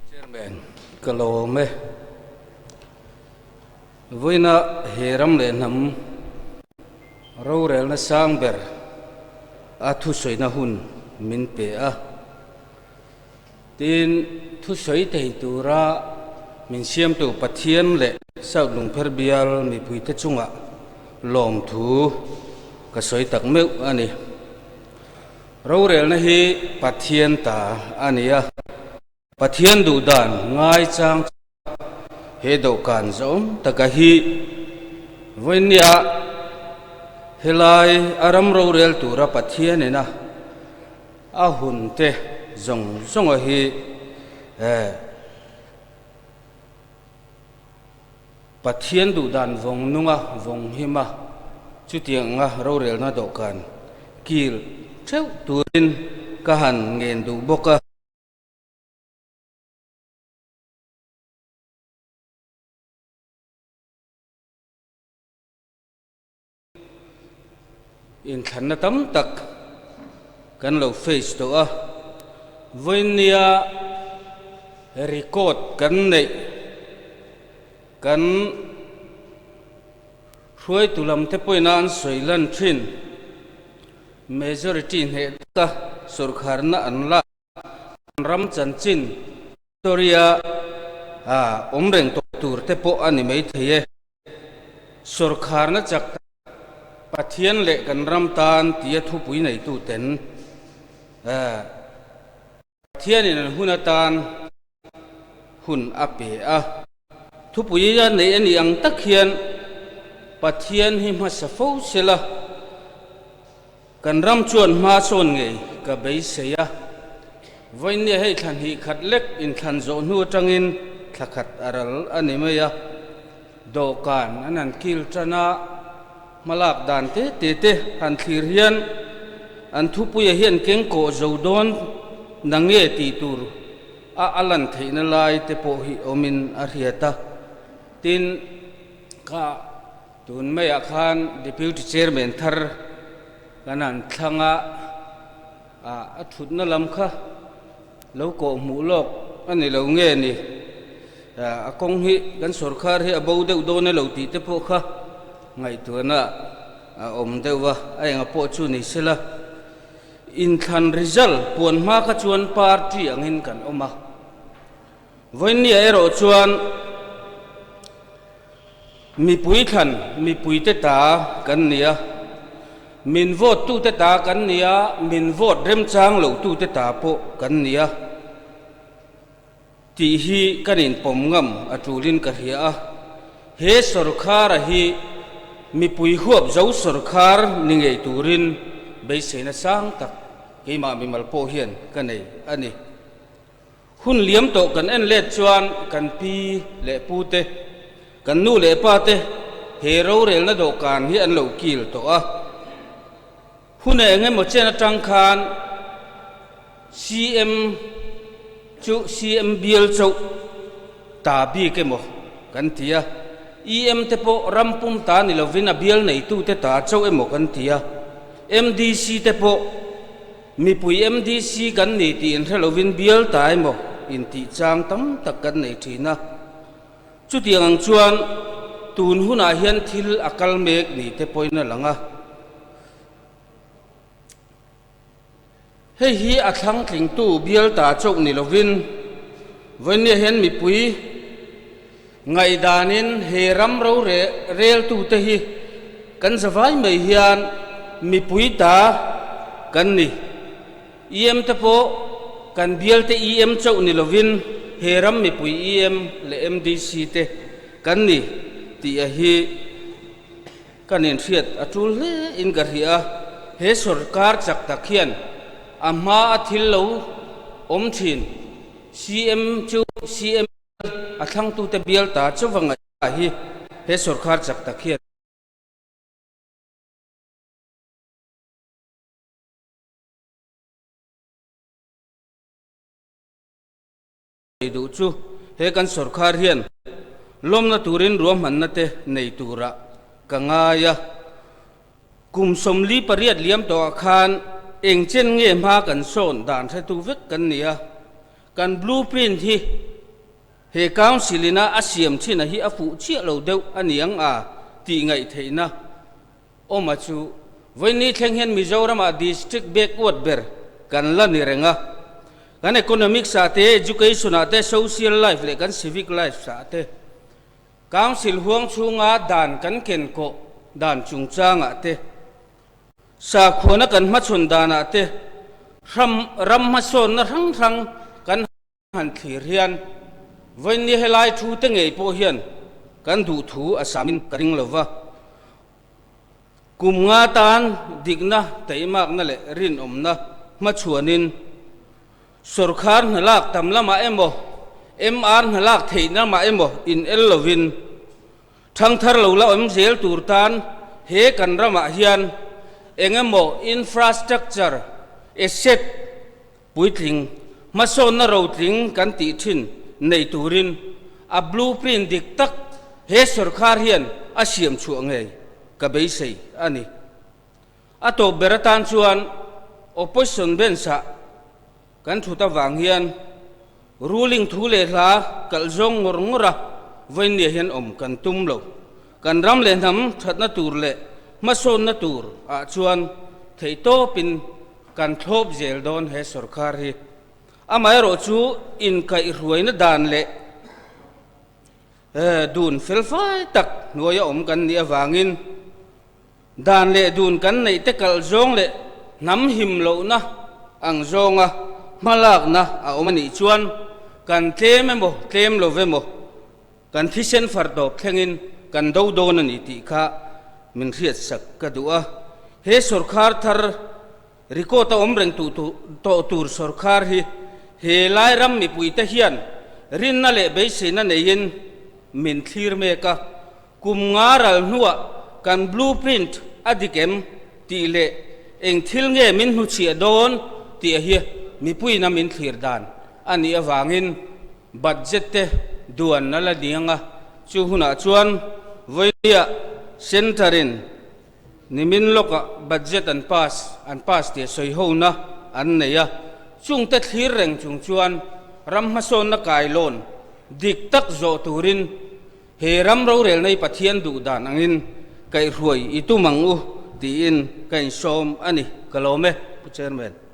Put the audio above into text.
Chairman, ka lawm e. Vawiina he ram leh hnam rorelna sang ber a thusawina hun min pe a. Tin, thusawi thei tura min siamtu Pathian leh South Lungpher bial mipuite chungah lawmthu ka sawi tak meuh a ni. Rorelna hi Pathian ta a ni a, Pathian duh dan ngaichang chunga he dawhkan zawm taka hi vawinia helai a ram rorel tura Pathian ina a hun te zawng zawnga hi Pathian duh dan vawng nunga vawng hima chutiang anga rorelna dawhkan kil theuh turin ka han ngen duh bawk a. Inthlanna tam tak kan lo face tawh a, vawinia record kan neih kan hruaitu lam te pawhin a an sawi lan thin majority hneh taka sawrkharna an lak an ram chanchin Victoria ah awm reng tawh tur te pawh a ni maithei e. Sawrkharna chak tak Pathian leh kan ram tan tia thupui neitu ten Pathianin an hun atan hun a pe a. Thupui a neih a nih ang tak hian Pathian hi hmasa fo sela Kan ram chuan hma sawn ngei ka beisei a, vawinia hei thla hnih khat lek inthlan zawh hnu atangin thla khat a ral a ni mai a, dawhkan an han kil tan a, hmalak dan te te te han thlir hian an thupuia hian keng kawh zo dawn na nge tih tur a a lan theihna lai te pawh hi awmin a hriat a, tin kha. Tun maiah khan Deputy Chairman thar kan han thlang a, a thutna lam kha lo kawh hmuh lawk a ni lo nge ni? A kawng hi kan sorkar hi a bo deuh dawn e lo tih te pawh kha ngaihtuahna a awm deuh va, a enga pawh chu ni sela. Inthlan result puan hma kha chuan party angin kan awm a, vawinia erawh chuan Mipui thlan mipuite ta kan ni a, min vote tute ta kan ni a, min vote remchang lo tute ta pawh kan ni a tih hi kan inpawm ngam a tulin ka hria a. He sawrkhara hi mipui huap zo sawrkhar ni ngei turin beiseina sang tak keimah mimal pawh hian ka nei a ni. Hun liam tawh kan en let chuan kan pi leh pu te, kan nu leh pa te he rorelna dawhkan hi an lo kil tawh a. Hun eng emaw chen atang khan CM chu CM bial chauh ta bik emaw kan ti a, EM te pawh ram pum ta ni lovin a bial neitute ta chauh emaw kan ti a, MDC te pawh Mipui MDC kan ni tih inhre lovin bial ta emaw intih chang tam tak kan nei thin a. Chutiang ang chuan tun hunah hian thil a kal mek ni te pawhin a lang a. Hei hi a thlang tlingtu bial ta chauh ni lovin vawinia hian mipui ngaihdanin he ram roreltute hi kan zavai mai hian mipui ta kan ni. EM te pawh kan bialte EM chauh ni lovin he ram mipui EM leh MDC te kan ni tih a hi kan inhriat a tul hle in ka hria a. He sorkar chak tak hian a hma a thil lo awm thin CM chu CM A thlangtute bial ta chauva ngaihtuah hi he sawrkar chak tak hian nei duh chu he kan sawrkar hian lawmna turin ruahmanna te nei turah ka ngai a. Kum 48 liam tawhah khan eng chen nge hma kan sawn dan hretu vek kan ni a. Kan blueprint hi. He Council ina a siam thin a hi a fuh chiah lo deuh a niang a tih ngaih theihna awm a chu vawiin thleng hian Mizoramah District backward ber kan la ni reng a. Kan economics ah te, education ah te, social life leh kan civic life ah te Council huang chhunga dan kan ken kawh dan chungchangah te, sakhuana kan hmachhawn danah te, ram ram hmasawnna hrang hrang kan han thlir hian vawiin helai thu te ngei pawh hian kan duh thu a samin ka ring lo va. Kum nga tan dikna, teimakna leh rinawmna hmachhuanin sawrkhar hna lak tam lamah emaw, MR hna lak theih lamah emaw in el lovin thangthar lo la awm zel tur tan he kan ramah hian eng emaw infrastructure asset Puitling, hmasawnna rotling kan tih thin nei turin a blueprint dik tak he sawrkhar hian a siam chhuah ngei ka beisei a ni. A tawp ber atan chuan opposition bench-ah kan thut avang hian ruling thu leh hla kalh zawng ngawr ngawr a vawinia hian awm kan tum lo. Kan ram leh hnam thatna tur leh hmasawnna tur ah chuan theihtawpin Kan thlawp zel dawn he sawrkar hi. Amaherawh chu inkaihhruaina dan leh dun felfai tak hnuaia awm kan nih avangin dan leh dun kan neih te kalh zawng leh hnam him lohna ang zawnga hmalakna a awm a nih chuan kan tlem emaw tlem lo emaw kan thisen far tawp thlengin kan do dawn a ni tih kha min hriatsak ka duh a. He sawrkhar thar record a awm reng tawh tur sawrkhar hi he lai ram mipuite hian rinna leh beiseina neiin min thlir mek a. Kum nga ral hnuah kan blueprint a dik em tih leh eng thil nge min hnuchhiah dawn tih hi mipuiin a min thlir dan a nih avangin Budget te duan a la diang a, chu hunah chuan vawiah Centre in nimin lawkah budget an pass an pass tih sawi hona an nei a, chungte thlir reng chung chuan ram hmasawnna kailawn dik tak zawh turin he ram rorelna hi Pathian duh dan angin kaihhruai i tum ang u tiin ka insawm a ni. Ka lawm e, Pu Chairman.